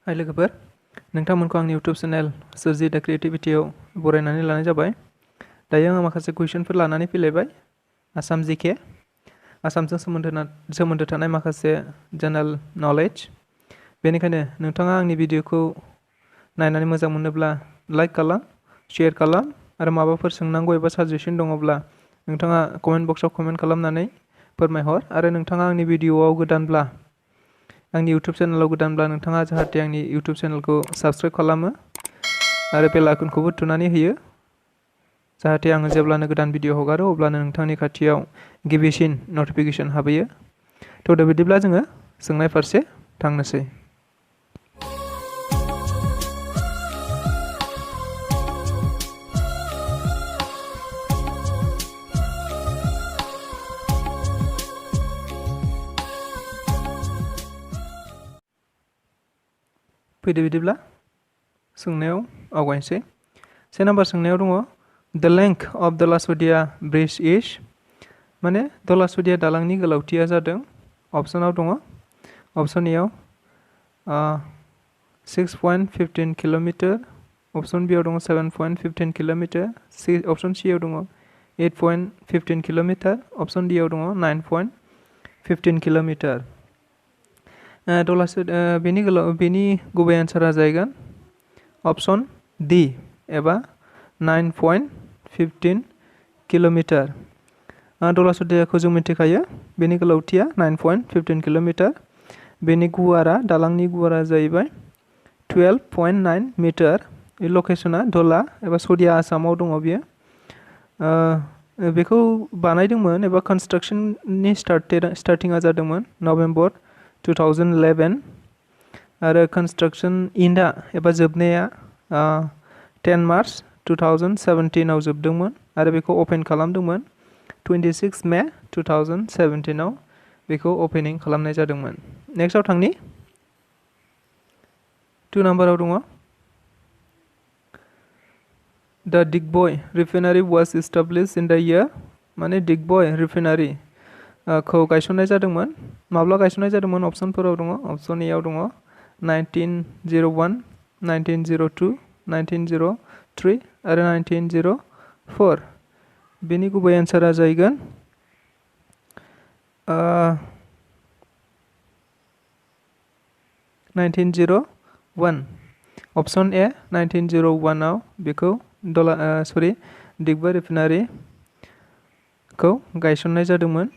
हाय लोगोफोर नोंथांमोनखौ आंनि YouTube चेनेल सोरजि दा क्रिएटिविटीआव बरायनानै लानाय जाबाय। दायो आं माखासे कुइसनफोर लानानै फैलायबाय। आसाम जीके आसामजों सोमोन्दो थानाय माखासे जेनेरेल नलेज। बेनिखायनो नोंथाङा आंनि भिडिअखौ नायनानै मोजां मोनोब्ला लाइक खालाम, शेयार खालाम आरो माबाफोर सोंनांगौ एबा साजेसन दङब्ला नोंथाङा कमेन्ट बक्सआव कमेन्ट खालामनानै फोरमायहर। आरो नोंथाङा आंनि भिडिअआव गोदानब्ला आंनि YouTube चेनेलाव गोदानब्ला नोंथाङा जाहाथे आंनि YouTube चेनेलखौ साबस्क्राइब खालामो आरो बेल आइकनखौबो थुनानै होयो जाहाथे आङो जेब्लानो गोदान भिडिअ हगारो अब्लानो नोंथांनि खाथियाव गिबिसिन नटिफिकेसन हाबहैयो। थ' दा बिदिब्ला जोङो सोंनाय फारसे थांनोसै। फैदो बिदिब्ला सोंनायाव आवगायनोसै। से नाम्बार सोंनायाव दङ द लेंथ अफ द लासुदिया ब्रिज इज माने द लासुदिया दालांनि गोलावथिया जादों। अप्सनाव दङ अप्सन एआव 6.15 किल'मिटार, अप्सन बिआव दङ 7.15 किल'मिटार, अप्सन सिआव दङ 8.15 किल'मिटार, अप्सन डिआव दङ 9.15 किल'मिटार। बेनि गुबै एन्सारा जाहैगोन अप्सन डि एबा 9.15 किल'मिटार। दलासुदियाखौ जों मिथिखायो बेनि गोलावथिया 9.15 किल'मिटार। बेनि गुवारा दालांनि गुवारा जाहैबाय 12.9 मिटार। बे लकेसना धला एबा सदिया आसामाव दङ बियो। बेखौ बानायदोंमोन एबा कनस्ट्राक्सननि स्टार्टिंआ जादोंमोन नभेम्बर 2011 आरो कनस्ट्राक्सन इन्डआ एबा जोबनाया 10 मार्च 2017 आव जोबदोंमोन आरो बेखौ अपेन खालामदोंमोन 26 मे 2017 आव बेखौ अपेनिं खालामनाय जादोंमोन। नेक्स्टआव थांनि 2 नाम्बाराव दङ the Digboi refinery was establish in the year माने दिग्बय रिफाइनारि खौ गायसननाय जादोंमोन। माब्ला गायसननाय जादोंमोन अप्सनफोराव दङ अप्सन एआव दङ 1901, 1902, 1903 आरो 1904। बेनि गुबै एन्सारा जाहैगोन 1901। अप्सन ए 1901 आव बेखौ दिग्बय रिफाइनारिखौ गायसननाय जादोंमोन।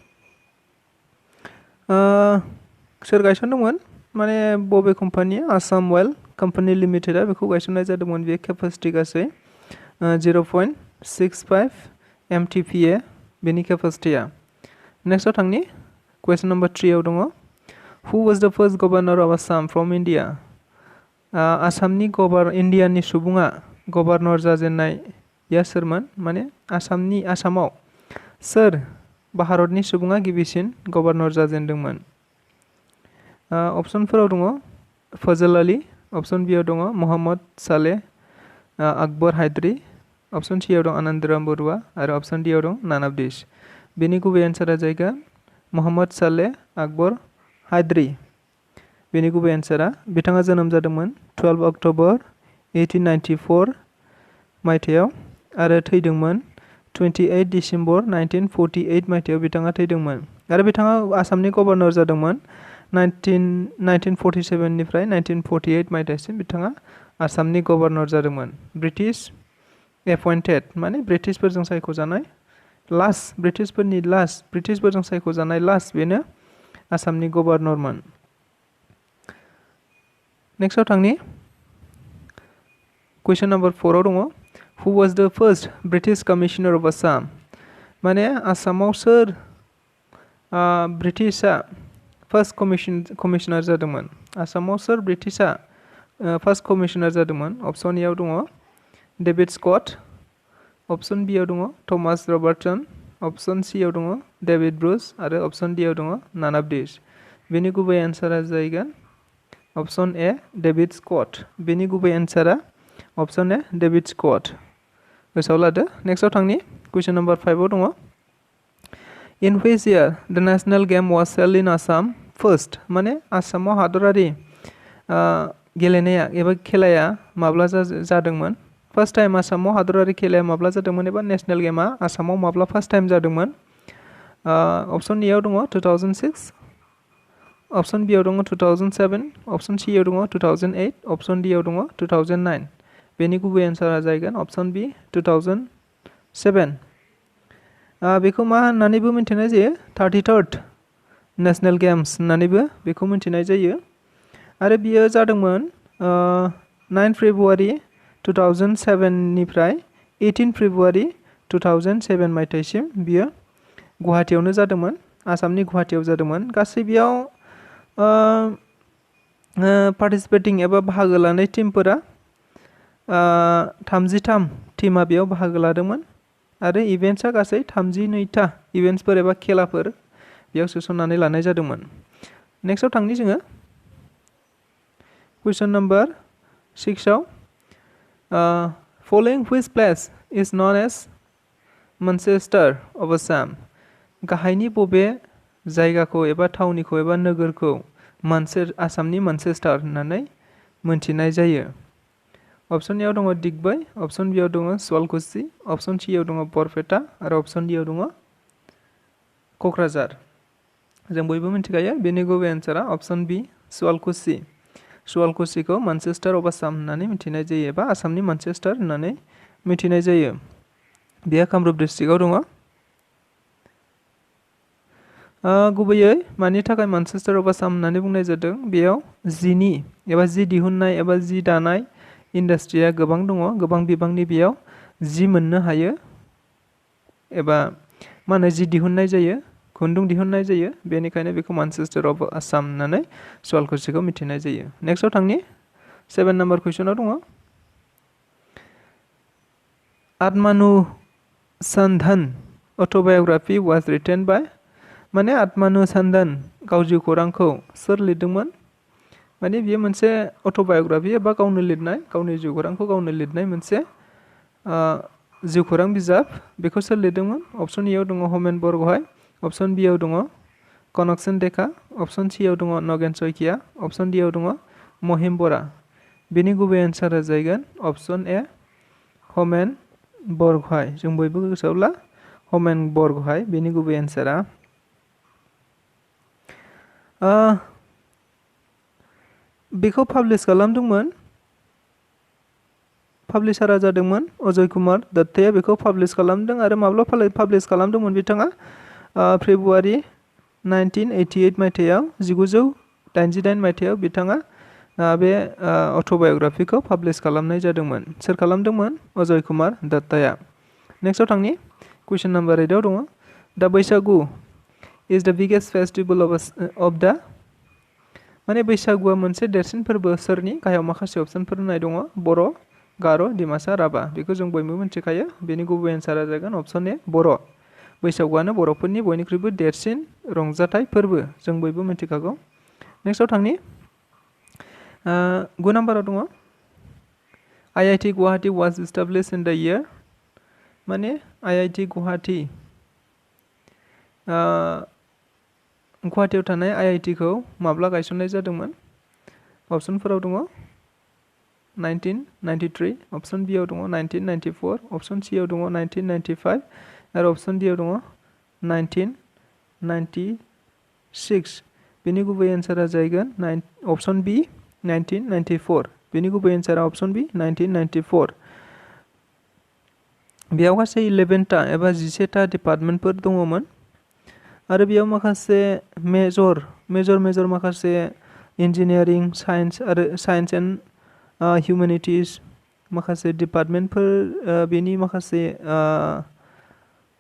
सोर गायसनदोंमोन माने बबे कम्पानिया आसाम अइल कम्पानि लिमिटेडआ बेखौ गायसननाय जादोंमोन। बे केपासिटि गासै 0.65 MTPA बेनि केपासिटिया। नेक्स्टआव थांनि कुवेसन नम्बर 3 आव दङ हु वाज द first governor of Assam from India. आसामनि इन्डियानि सुबुङा गभर्नर जाजेननाया सोरमोन माने आसामाव सोर भारतनि सुबुङा गिबिसिन गभर्नर जाजेनदोंमोन। अप्सनफोराव दङ फजल आली, अप्सन बिआव दङ मोहम्मद सालेह आकबर हायद्रि, अप्सन सिआव दं आनन्दराम बरुवा आरो अप्सन डिआव दं नानाबदिस। बेनि गुबै एन्सारा जाहैगोन मोहम्मद सालेह आकबर हायद्रि। बेनि गुबै एन्सारा बिथाङा जोनोम जादोंमोन 12 अक्ट'बर 1894 मायथाइयाव आरो थैदोंमोन 28 डिसेम्बर 1948 मायथाइयाव बिथाङा थैदोंमोन। आरो बिथाङा आसामनि गभर्नर जादोंमोन 1947 निफ्राय 1948 मायथाइसिम बिथाङा आसामनि गभर्नर जादोंमोन। ब्रिटिश एपइन्टेड माने ब्रिटिशफोरजों सायख'जानाय ब्रिटिशफोरजों सायख'जानाय बेनो आसामनि गभर्नरमोन। नेक्स्टआव थांनि कुवेसन नम्बर 4 आव दङ हु वाज द first British commissioner of Assam माने आसामाव सोर ब्रिटिशआ फार्स्ट कमिशनार जादोंमोन। आसामाव सोर ब्रिटिशआ फार्स्ट कमिशनार जादोंमोन। अप्सन एआव दङ डेभिड स्कट, अप्सन बिआव दङ थमास रबार्टसन, अप्सन सिआव दङ डेभिड ब्रुस आरो अप्सन डिआव दङ नानाबदिस। बेनि गुबै एन्सारा जाहैगोन अप्सन ए डेभिड स्कट। बेनि गुबै एन्सारा अप्सन ए डेभिड स्कट। गोसोआव लादो। नेक्स्टआव थांनि कुवेसन नम्बर 5 आव दङ In which year the national game was held in Assam first? माने आसामाव हादरारि गेलेनाया एबा खेलाया माब्ला जादोंमोन? फार्स्ट टाइम आसामाव हादरारि खेलाया माब्ला जादोंमोन एबा नेशनेल गेमा आसामाव माब्ला फार्स्ट टाइम जादोंमोन? अप्शन एआव दङ 2006, अप्शन बिआव दङ 2007, अप्शन सिआव दङ 2008, अप्शन डिआव दङ 2009। बेनि गुबै एन्सारा जागोन अप्शन बि 2007। बेखौ मा होननानैबो मिन्थिनाय जायो? 33rd नेशनेल गेम्स होननानैबो बेखौ मिन्थिनाय जायो। आरो बियो जादोंमोन 9 फेब्रुवारि 2007 निफ्राय 18 फेब्रुवारि 2007 मायथाइसिम बियो गुवाहाटीयावनो जादोंमोन, आसामनि गुवाहाटीयाव जादोंमोन। गासै बेयाव पार्टिसिपेटिं एबा बाहागो लानाय टीमफोरा 33 टीमा बेयाव बाहागो लादोंमोन आरो इभेन्ट्सआ गासै 32टा इभेन्ट्सफोर एबा खेलाफोर बेयाव सोसननानै लानाय जादोंमोन। नेक्स्टआव थांनि जोङो कुइसन नम्बर 6आव following which place is known as Manchester of Assam. गाहायनि बबे जायगाखौ एबा थावनिखौ एबा नोगोरखौ आसामनि मानचेस्टार होननानै मोनथिनाय जायो? अप्शन एआव दङ दिग्बै, अप्शन बिआव दङ सुवालकुसि, अप्शन सिआव दङ बरपेटा आरो अप्शन डिआव दङ क'क्राझार। जों बयबो मिथिखायो बेनि गुबै एन्सारा अप्शन बि सुवालकुसि। सुवालकुसिखौ मानचेस्टार अफ आसाम होननानै मिथिनाय जायो एबा आसामनि मानचेस्टार होननानै मिथिनाय जायो। बेयो कामरुप डिस्ट्रिक्टआव दङ। गुबैयै मानि थाखाय मानचेस्टार अफ आसाम होननानै बुंनाय जादों? बेयाव जिनि एबा जि दिहुननाय एबा जि दानाय इन्डास्ट्रिया गोबां दङ, गोबां बिबांनि बेयाव जि मोननो हायो एबा मा होनो जि दिहुननाय जायो, खुन्दुं दिहुननाय जायो, बेनिखायनो बेखौ मानचेस्टार अफ आसाम होननानै सुवालकुसिखौ मिथिनाय जायो। नेक्स्टआव थांनि 7 नाम्बार कुइसनाव दङ आत्मानुसन्धान अट'बाय'ग्राफि वाज रिटेन बाय। माने आत्मानुसन्धान गाव जिउ खौरांखौ सोर लिरदोंमोन? माने बियो मोनसे अट'बाय'ग्राफि एबा गावनो लिरनाय, गावनि जिउ खौरांखौ गावनो लिरनाय मोनसे जिउ खौरां बिजाब। बेखौ सोर लिरदोंमोन? अप्शन एआव दङ हमेन बरग'हाय, अप्शन बिआव दङ कनकसेन डेका, अप्शन सिआव दङ नगेन सयकिया, अप्शन डिआव दङ महिम बरा। बेनि गुबै एन्सारा जागोन अप्शन ए हमेन बरग'हाय। जों बयबो गोसोआव ला हमेन बरग'हाय बेनि गुबै एन्सारा। बेखौ पाब्लिश खालामदोंमोन, पाब्लिशारा जादोंमोन अजय कुमार दत्तया बेखौ पाब्लिश खालामदों। आरो माब्ला पाब्लिश खालामदोंमोन बिथाङा? फेब्रुवारि 1988 मायथाइयाव 1988 मायथाइयाव बिथाङा बे अट'बाय'ग्राफिखौ पाब्लिश खालामनाय जादोंमोन। सोर खालामदोंमोन? अजय कुमार दत्तया। नेक्स्टआव थांनि कुइसन नाम्बार 8आव दङ दा बैसागु इज द बिगेस्ट फेस्टिभेल अफ दा। माने बैसागुआ मोनसे देरसिन फोरबो सोरनि? गाहायाव माखासे अप्शनफोर होनाय दङ बर', गार', डिमासा, राभा। बेखौ जों बयबो मिथिखायो। बेनि गुबै एन्सारा जागोन अप्शन ए बर'। बैसागुआनो बर'फोरनि बयनिख्रुइबो देरसिन रंजाथाइ फोरबो, जों बयबो मिथिखागौ। नेक्स्टआव थांनि 9 नाम्बाराव दङ IIT Guwahati was establish in the year. माने IIT गुवाहाटी गुवाहाटीयाव थानाय IIT-खौ माब्ला गायसननाय जादोंमोन? अप्शनफोराव दङ 1993, अप्शन बिआव दङ 1994, अप्शन सिआव दङ 1995 आरो अप्शन डिआव दङ 1996। बेनि गुबै एन्सारा जागोन अप्शन बि 1994। बेनि गुबै एन्सारा अप्शन बि 1994। बेयाव गासै 11टा एबा 11टा डिपार्टमेन्टफोर दङमोन आरो बेयाव माखासे मेजर माखासे इन्जिनियारिं, साइन्स एन्ड हिउमेनिटिस माखासे डिपार्टमेन्टफोर, बेनि माखासे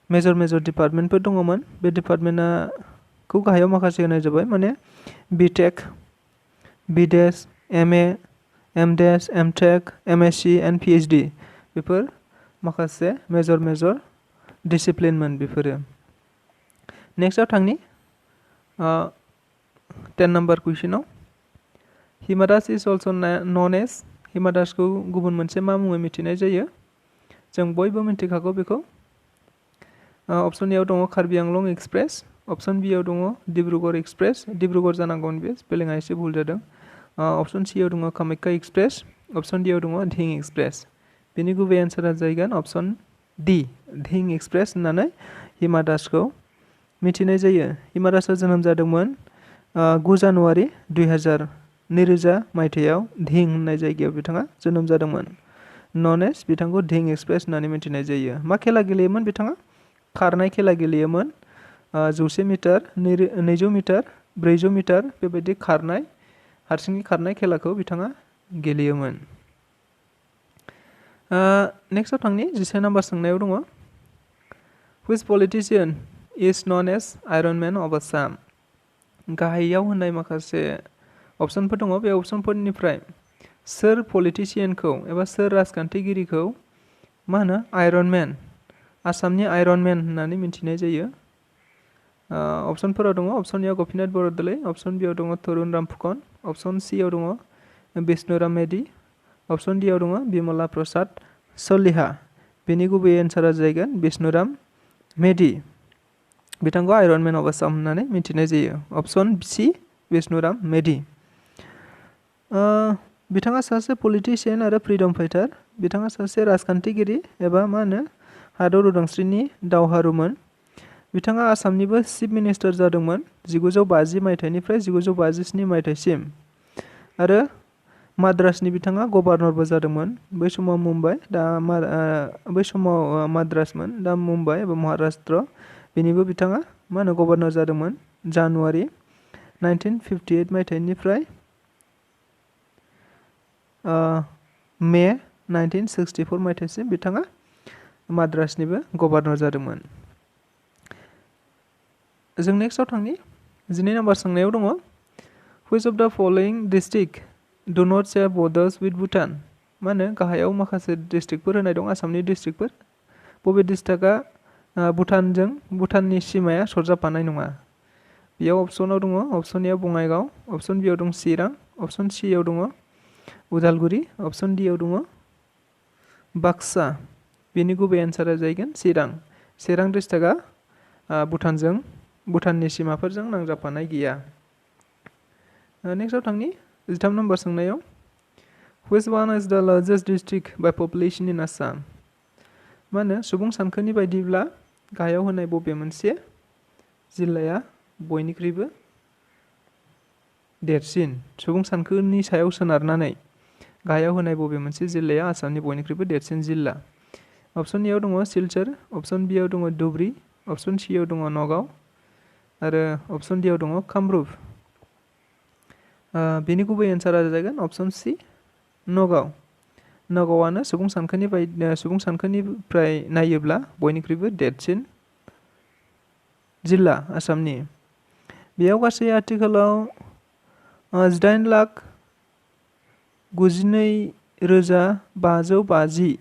मेजर डिपार्टमेन्टफोर दङमोन। बे डिपार्टमेन्टखौ गाहायाव माखासे होनाय जाबाय, माने BTech, BDes, MA, MDes, MTech, MSc and PhD। बेफोर माखासे मेजर डिसिप्लिनमोन बेफोरो। नेक्स्टआव थांनि 10 नाम्बार कुइसनाव Hima Das is also known as. Hima दासखौ गुबुन मोनसे मा मुङै मिथिनाय जायो? जों बयबो मिथिखागौ बेखौ। अप्शन एआव दङ कार्बि आंलं एक्सप्रेस, अप्शन बिआव दङ डिब्रुगड़ एक्सप्रेस, डिब्रुगड़ जानांगौमोन बे स्पेलिंआ एसे भुल जादों। अप्शन सी आव दङ कामाख्या एक्सप्रेस, अप्शन डी आव दङ धिं एक्सप्रेस। बेनि गुबै एन्सारा जाहैगोन अप्शन डी धिं एक्सप्रेस होननानै हिमा दासखौ मिथिनाय जायो। हिमा दासआ जोनोम जादोंमोन 9 जानुवारि 2000 मायथाइयाव धिं होननाय जायगायाव बिथाङा जोनोम जादोंमोन। नन एज बिथांखौ धिं एक्सप्रेस होननानै मिथिनाय जायो। मा खेला गेलेयोमोन बिथाङा? खारनाय खेला गेलेयोमोन। 100 मिटार, 200 मिटार, 400 मिटार बेबायदि खारनाय हारसिङै खारनाय खेलाखौ बिथाङा गेलेयोमोन। नेक्स्टआव थांनि 11 नाम्बार सोंनायाव दङ which politician is known as Iron Man of Assam? गाहायाव होनाय माखासे अपसनफोर दङ। बे अपसनफोरनिफ्राय सोर पलिटिशियानखौ एबा सोर राजखान्थिगिरिखौ मा होनो आयरन मेन, आसामनि आयरन मेन होननानै मिथिनाय जायो? अपसनफोराव दङ अपसन ए गपिनाथ बरदलै, अपसन बि आव दङ तरुण राम फुकन, अपसन सि आव दङ बिष्णुराम मेधि, अपसन डि आव दङ बिमला प्रसाद सलिहा। बेनि गुबै एन्सारा जाहैगोन बिष्णुराम मेधि। बिथांखौ आयरन मेन अफ आसाम होननानै मिथिनाय जायो। अपसन सि बिष्णुराम मेधि। बिथाङा सासे पलिटिशियान आरो फ्रिडम फाइटार। बिथाङा सासे राजखान्थिगिरि एबा मा होनो हादर उदांस्रिनि दावहारुमोन। बिथाङा आसामनिबो चिफ मिनिस्टार जादोंमोन 1950 मायथाइनिफ्राय 1957 मायथाइसिम आरो माद्रासनि बिथाङा गभर्नरबो जादोंमोन। बै समाव मुम्बाइ, बै समाव माद्रासमोन, दा मुम्बाइ एबा महाराष्ट्र। बेनिबो बिथाङा मा होनो गभर्नर जादोंमोन जानुवारि 1958 मायथाइनिफ्राय मे 1964 मायथाइसिम बिथाङा माद्रासनिबो गभर्नर जादोंमोन। जों नेक्स्टआव थांनि 12 नाम्बार सोंनायाव दङ which of the following district do not share borders with Bhutan? मा होनो गाहायाव माखासे डिस्ट्रिक्टफोर होनाय दं, आसामनि डिस्ट्रिक्टफोर। बबे डिस्ट्रिक्टआ भुटाननि सिमाया सरजाबफानाय नङा? बेयाव अपसनाव दङ अपसन ए आव बङाइगाव, अपसन बि आव दं चिरां, अपसन सि आव दङ उदालगुरि, अपसन डि आव दङ बाक्सा। बेनि गुबै एन्सारा जाहैगोन चिरां। चिरां डिस्ट्रिक्टआ भुटाननि सिमाफोरजों नांजाबफानाय गैया। नेक्स्टआव थांनि 13 नाम्बार सोंनायाव which one is the largest district by population in Assam? मा होनो सुबुं सानखोनि बायदिब्ला गाहायाव होनाय बबे मोनसे जिल्लाया बयनिख्रुइबो देरसिन? सुबुं सानखोनि सायाव सोनारनानै गाहायाव होनाय बबे मोनसे जिल्लाया आसामनि बयनिख्रुइबो देरसिन जिल्ला? अपसन ए आव दङ सिलचर, अपसन बि आव दङ धुबरी, अपसन सि आव दङ नगाव आरो अपसन डि आव दङ कामरुप। बेनि गुबै एन्सारा जागोन अपसन सि नगाव। नगावआनो सुबुं सानखोनिफ्राय नायोब्ला बयनिख्रुइबो देरसिन जिल्ला आसामनि। बेयाव गासै आथिखालाव 18,92,550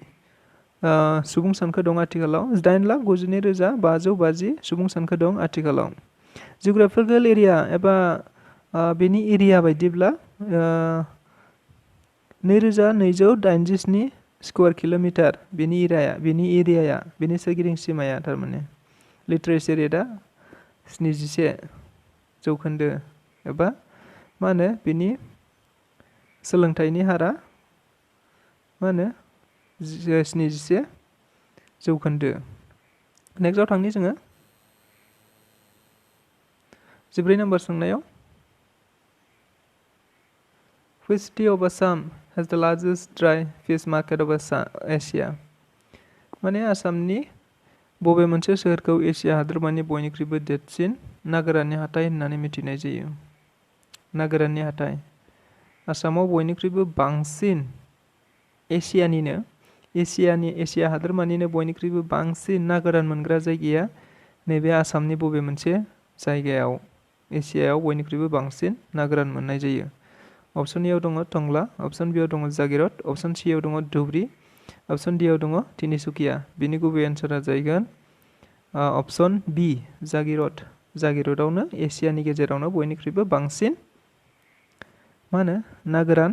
सुबुं सानखो दं आथिखालाव। 18,92,550 सुबुं सानखो दं आथिखालाव। जिअग्राफिकेल एरिया एबा बेनि एरिया बायदिब्ला 2287 स्कुवार किल'मिटार बेनि एरियाया बेनि सोरगिदिं सिमाया थारमाने। लिटारेसि रेटआ 71% एबा मा होनो बेनि सोलोंथाइनि हारा मा होनो 71%। नेक्स्टआव थांनि जोङो 14 नाम्बार सोंनायाव which city of Assam has the largest dry fish market of Asia? माने आसामनि बबे मोनसे सोहोरखौ एसिया हादोरमानि बयनिख्रुइबो देरसिन ना गोराननि हाथाइ होननानै मिथिनाय जायो? ना गोराननि हाथाइ आसामाव बयनिख्रुइबो बांसिन एसिया हादोरमानिनो बयनिख्रुइबो बांसिन ना गोरान मोनग्रा जायगाया नैबे आसामनि बबे मोनसे जायगायाव एसियायाव बयनिख्रुइबो बांसिन ना गोरान मोननाय जायो? अपसन ए आव दङ टंला, अपसन बि आव दङ जागिरद, अपसन सि आव दङ धुबरी, अपसन डि आव दङ तिनिसुकिया। बिनि गुबै एन्सारा जाहैगोन अपसन बि जागिरद। जागिरदआवनो एसियानि गेजेरावनो बयनिख्रुइबो बांसिन मा होनो ना गोरान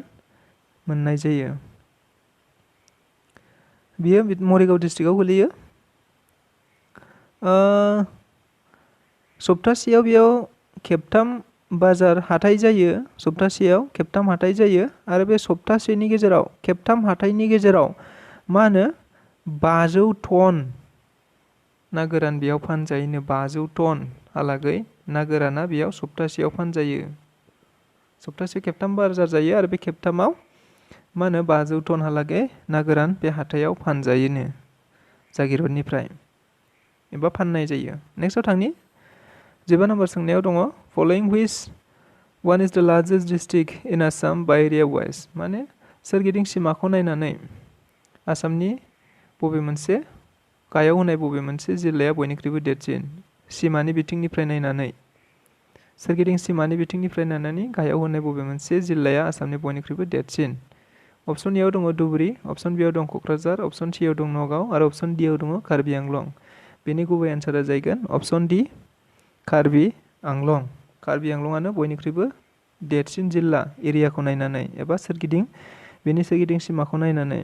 मोननाय जायो। बियो मरिगाव डिस्ट्रिक्टआव गोलैयो। सप्तासेयाव बेयाव खेबथाम बाजार हाथाइ जायो सप्तासेयाव खेबथाम हाथाइ जायो आरो बे सप्तासेनि गेजेराव खेबथाम हाथाइनि गेजेराव मा होनो 500 टन ना गोरान बेयाव फानजायोनो 500 टन हालागै ना गोराना बेयाव सप्तासेयाव फानजायो सप्तासे खेबथाम बाजार जायो आरो बे खेबथामाव मा होनो 500 टन हालागै ना गोरान बे हाथायाव फानजायोनो जागिरदनिफ्राय एबा फाननाय जायो नेक्स्टआव थांनि 15 नम्बर सोंनायाव दङ फलोइं हुइच वन इज द largest district in Assam by area wise माने सोरगिदिं सिमाखौ नायनानै आसामनि बबे मोनसे गाहायाव होनाय बबे मोनसे जिल्लाया बयनिख्रुइबो देरसिन सिमानि बिथिंनिफ्राय नायनानै सोरगिदिं सिमानि बिथिंनिफ्राय नायनानै गाहायाव होनाय बबे मोनसे जिल्लाया आसामनि बयनिख्रुइबो देरसिन अपसन एआव दङ धुबुरी अपसन बिआव दं क'क्राझार अपसन सिआव दं नगाव आरो अपसन डिआव दङ कार्बि आंलं बेनि गुबै एन्सारा जागोन अपसन डि कार्बि आंलं कार्बि आंलंआनो बयनिख्रुइबो देरसिन जिल्ला एरियाखौ नायनानै एबा सोरगिदिं बेनि सोरगिदिं सिमाखौ नायनानै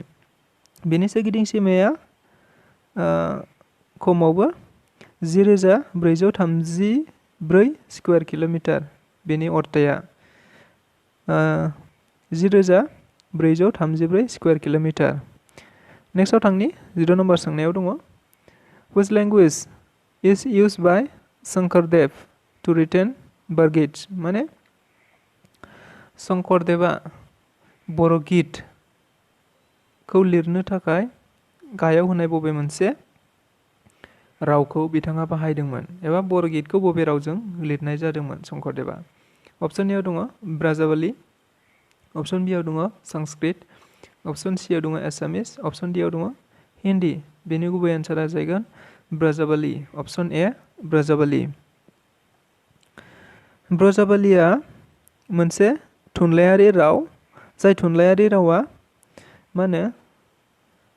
बेनि सोरगिदिं सिमाया खमावबो 10,434 स्कुवेर किल'मिटार बेनि अरथाया 10,434 स्कुवेर किल'मिटार नेक्स्टआव थांनि 0 नम्बर सोंनायाव दङ Which language is used by Shankardev to written बरगीत माने शंकरदेवा बर' गीत खौ लिरनो थाखाय गाहायाव होनाय बबे मोनसे रावखौ बिथाङा बाहायदोंमोन एबा बर' गीतखौ बबे रावजों लिरनाय जादोंमोन शंकरदेवा अपसन एआव दङ ब्राजाबाली अपसन बिआव दङ संस्कृत अपसन सिआव दङ एसामिस अपसन डिआव दङ हिन्दी बेनि गुबै एन्सारा जागोन ब्राजाबाली अपसन ए ब्राजाबाली ब्राजाबालीया मोनसे थुनलाइयारि राव जाय थुनलाइयारि रावा मा होनो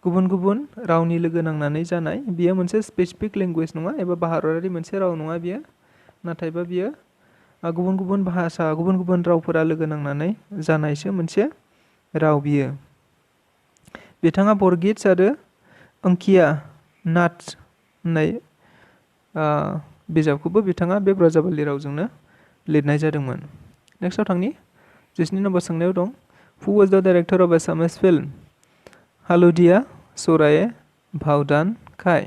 गुबुन गुबुन रावनि लोगो नांनानै जानाय बियो मोनसे स्पेसिफिक लेंगुवेज नङा एबा भारतारि मोनसे राव नङा बियो नाथायबा बियो गुबुन गुबुन भाषा गुबुन गुबुन रावफोरा लोगो नांनानै जानायसो मोनसे राव बियो बिथाङा बरगीत आरो अंकिया नाट होननाय बिजाबखौबो बिथाङा बे ब्राजाबाली रावजोंनो लिरनाय जादोंमोन नेक्स्टआव थांनि 17 नम्बर सोंनायाव दं हु वाज द डाइरेक्टर अफ एसामिस फिल्म हालुदिया सराये भावदान खाय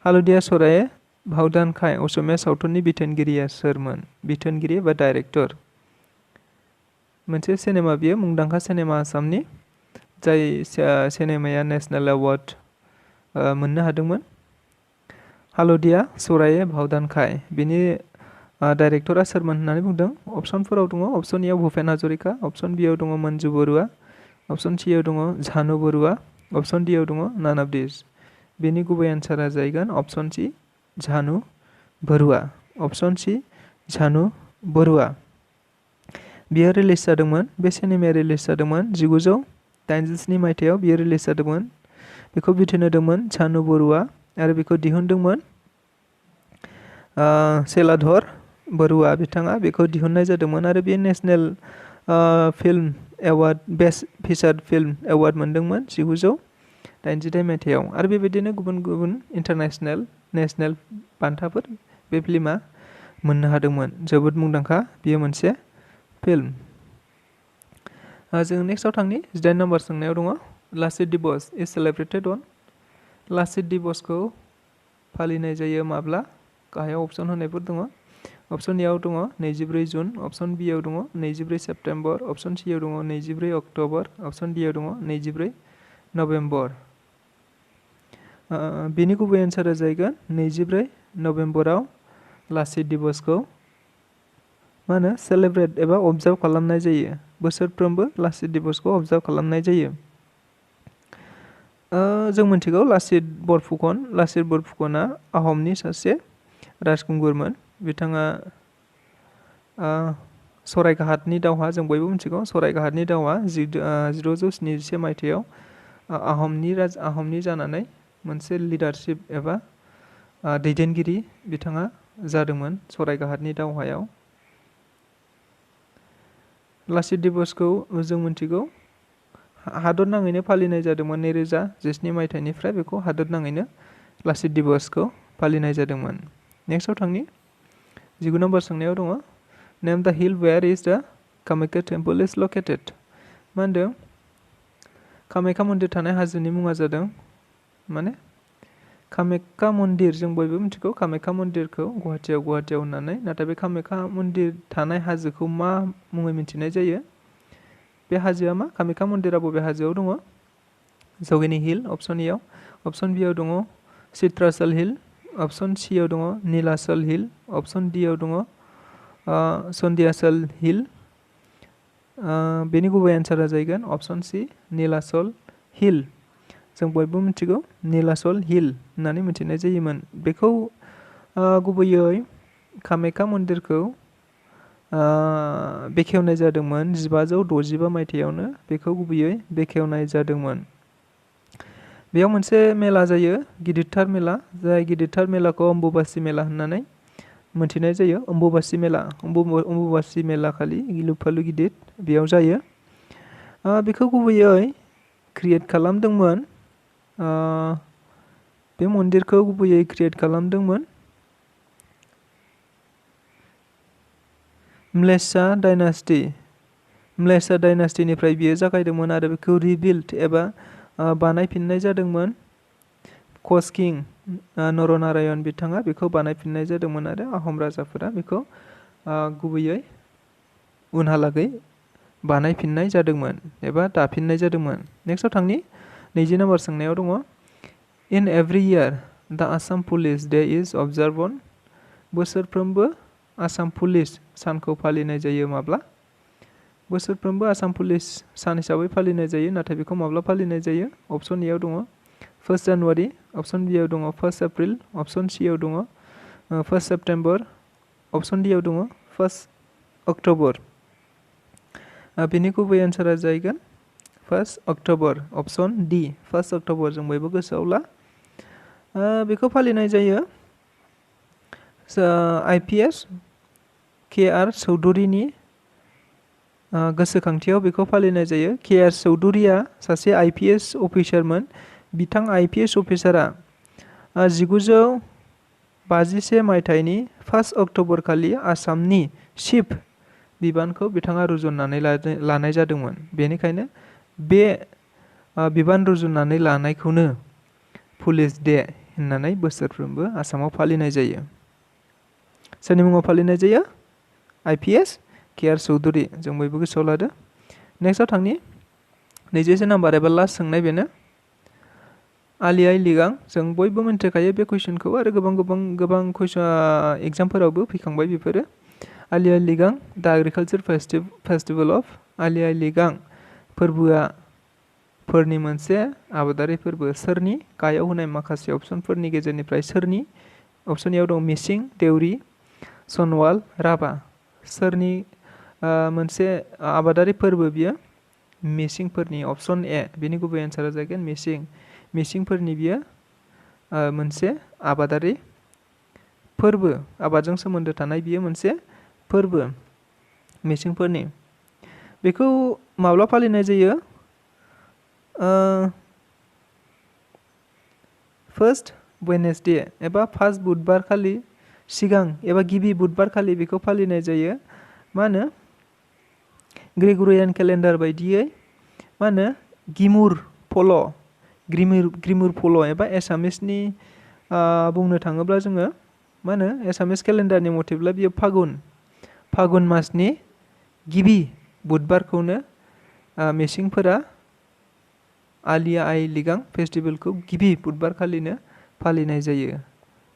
हालुदिया सराये भावदान खाय असमिया सावथुननि बिथोनगिरिया सोरमोन बिथोनगिरि एबा डाइरेक्टर मोनसे सिनेमा बियो मुंदांखा सिनेमा आसामनि जाय सिनेमाया नेशनेल एवार्ड मोननो हादोंमोन हालुदिया सराये भावदान खाय बिनि डाइरेक्टरा सोरमोन होननानै बुंदों अपसनफोराव दङ अपसन एआव भुपेन हाजरिका अपसन बिआव दङ मन्जु बरुवा अपसन सिआव दङ झानु बरुवा अपसन डिआव दङ नान अफ दिस बेनि गुबै एन्सारा जागोन अपसन सि झानु बरुवा अपसन सि झानु बरुवा बियो रिलिज जादोंमोन बे सिनेमाया रिलिज जादोंमोन 1987 मायथाइयाव बियो रिलिज जादोंमोन बेखौ बिथोन होदोंमोन झानु बरुवा आरो बेखौ दिहुनदोंमोन सेलाधर बरुवा बिथाङा बेखौ दिहुननाय जादोंमोन आरो बे national film award best feature film award मोनदोंमोन 1988 मायथाइयाव आरो बेबायदिनो गुबुन गुबुन इन्टारनेशनेल नेशनेल बान्थाफोर बे फिल्मा मोननो हादोंमोन जोबोद मुंदांखा बियो मोनसे फिल्म जों नेक्स्टआव थांनि 18 नम्बर सोंनायाव दङ लाचित दिवस इज सेलिब्रेटेड अन लाचित दिवसखौ फालिनाय जायो माब्ला गाहायाव अपसन होनायफोर दङ अपसन एआव दङ 24 जुन अपसन बिआव दङ 24 सेप्तेम्बर अपसन सिआव दङ 24 अक्ट'बर अपसन डिआव दङ 24 नभेम्बर बेनि गुबै एन्सारा जागोन 24 नभेम्बराव लाचित दिवसखौ मा होनो सेलेब्रेट एबा अबजार्भ खालामनाय जायो बोसोरफ्रोमबो लाचित दिवसखौ अबजार्भ खालामनाय जायो जों मिथिगौ लाचित बरफुकना आहमनि सासे राजखुंगुरमोन बिथाङा सरायघाटनि दावहा जों बयबो मिथिगौ सरायघाटनि दावहा 1971 मायथाइयाव आहमनि जानानै मोनसे लिडारशिप एबा दैदेनगिरि बिथाङा जादोंमोन सरायघाटनि दावहायाव लाचित दिवसखौ जों मिथिगौ हादर नाङैनो फालिनाय जादोंमोन 2017 मायथाइनिफ्राय बेखौ हादर नाङैनो लाचित दिवसखौ फालिनाय जादोंमोन नेक्स्टआव थांनि 19 नम्बर सोंनायाव दङ Name the hill where is the Kamakya temple is located. मा होनदों कामाख्या मन्दिर थानाय हाजोनि मुङा जादों माने कामाख्या मन्दिर जों बयबो मिथिगौ कामाख्या मन्दिरखौ गुवाहाटियाव होननानै नाथाय बे कामाख्या मन्दिर थानाय हाजोखौ मा मुङै मिथिनाय जायो बे हाजोआ मा कामाख्या मन्दिरा बबे हाजोआव दङ जगिनी हिल अप्शन ए आव अप्शन बी आव दङ चित्राचल हिल अप्शन सी आव दङ नीलाचल हिल अप्शन डी आव दङ सन्दियाचल हिल बेनि गुबै एन्सारा जागोन अप्शन सी नीलाचल हिल जों बयबो मिथिगौ नीलाचल हिल होननानै मिथिनाय जायोमोन बेखौ गुबैयै कामाख्या मन्दिरखौ बेखेवनाय जादोंमोन 1565 मायथाइयावनो बेखौ गुबैयै बेखेवनाय जादोंमोन बेयाव मोनसे मेला जायो गिदिरथार मेला जाय गिदिरथार मेलाखौ अम्बुबासि मेला होननानै मोनथिनाय जायो अम्बुबासि मेला खालि गिलु फालु गिदिर बेयाव जायो बेखौ गुबैयै क्रिएट खालामदोंमोन बे मन्दिरखौ गुबैयै क्रिएट खालामदोंमोन म्लेच्छा डायनास्टिनिफ्राय बियो जागायदोंमोन आरो बेखौ रिबिल्ड एबा बानायफिननाय जादोंमोन कच किं नरनारायण बिथाङा बेखौ बानायफिननाय जादोंमोन आरो आहम राजाफोरा बेखौ गुबैयै उनहालागै बानायफिननाय जादोंमोन एबा दाफिननाय जादोंमोन नेक्स्टआव थांनि 20 नम्बर सोंनायाव दङ इन एभ्रि इयार द आसाम पुलिस डे इज अबजार्भ अन बोसोरफ्रोमबो आसाम पुलिस सानखौ फालिनाय जायो माब्ला बोसोरफ्रोमबो आसाम पुलिस सान हिसाबै फालिनाय जायो नाथाय बेखौ माब्ला फालिनाय जायो अप्शन ए आव दङ 1 जानुवारि अप्शन बी आव दङ 1 एप्रिल अप्शन सी आव दङ 1 सेप्टेम्बर अप्शन डी आव दङ 1 अक्ट'बर बेनि गुबै एन्सारा जाहैगोन 1 अक्ट'बर अप्शन डी 1 अक्ट'बर जों बयबो गोसोआव ला बेखौ फालिनाय जायो आईपीएस के.आर. चौधुरीनि गोसोखांथियाव बेखौ फालिनाय जायो के.आर. चौधुरीया सासे आईपीएस अफिसारमोन बिथां आईपीएस अफिसारा 1951 मायथाइनि 1 अक्ट'बर खालि आसामनि चिफ बिबानखौ बिथाङा रुजुननानै लानाय जादोंमोन बेनिखायनो बे बिबान रुजुननानै लानायखौनो पुलिस डे होननानै बोसोरफ्रोमबो आसामाव फालिनाय जायो सोरनि मुङाव फालिनाय जायो आईपीएस के.आर. चौधुरी जों बयबो गोसोआव लादो नेक्स्टआव थांनि 20 नाम्बार एबा लास्ट सोंनाय बेनो आलि आइ लिगां जों बयबो मिन्थिखायो बे कुइसनखौ आरो गोबां कुइसन एग्जामफोरावबो फैखांबाय बेफोरो आलि आइ लिगां द एग्रिकालचार फेस्टिभेल अफ आलि आइ लिगां फोरबोनि मोनसे आबादारि फोरबो सोरनि गाहायाव होनाय माखासे अप्शनफोरनि गेजेरनिफ्राय सोरनि अप्शन ए आव दं मिसिं देउरि सनवाल राभा सोरनि मोनसे आबादारि फोरबो बियो मिसिंफोरनि अप्शन ए बेनि गुबै एन्सारा जागोन मिसिंफोरनि बियो मोनसे आबादारि फोरबो आबादजों सोमोन्दो थानाय बियो मोनसे फोरबो मिसिंफोरनि बेखौ माब्ला फालिनाय जायो फर्स्ट वेडनेसडे एबा फार्स्ट बुधबार खालि सिगां एबा गिबि बुधबार खालि बेखौ फालिनाय जायो मा होनो ग्रेगरियान केलेन्डार बायदियै मा होनो ग्रिमुर फल' एबा एसामिसनि बुंनो थाङोब्ला जोङो मा होनो एसामिस केलेन्डारनि मथेब्ला बियो फागुन मासनि गिबि बुधबारखौनो मिसिंफोरा आलि आइ लिगां फेस्टिभेलखौ गिबि बुधबार खालिनो फालिनाय जायो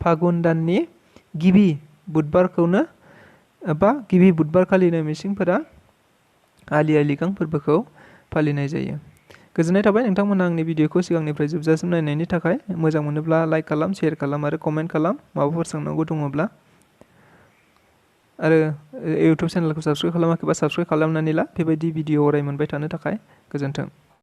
फागुन दाननि गिबि बुधबारखौनो एबा गिबि बुधबार खालिनो मिसिंफोरा आलि आइ लिगां फोरबोखौ फालिनाय जायो गोजोननाय थाबाय नोंथांमोना आंनि भिडिअखौ सिगांनिफ्राय जोबजासिम नायनायनि थाखाय मोजां मोनोब्ला लाइक खालाम शेयार खालाम आरो कमेन्ट खालाम माबाफोर सोंनांगौ दङब्ला आरो इउटुब चेनेलखौ साबस्क्राइब खालामाखैबा साबस्क्राइब खालामनानै ला बेबायदि भिडिअ अराय मोनबाय थानो थाखाय गोजोन्थों।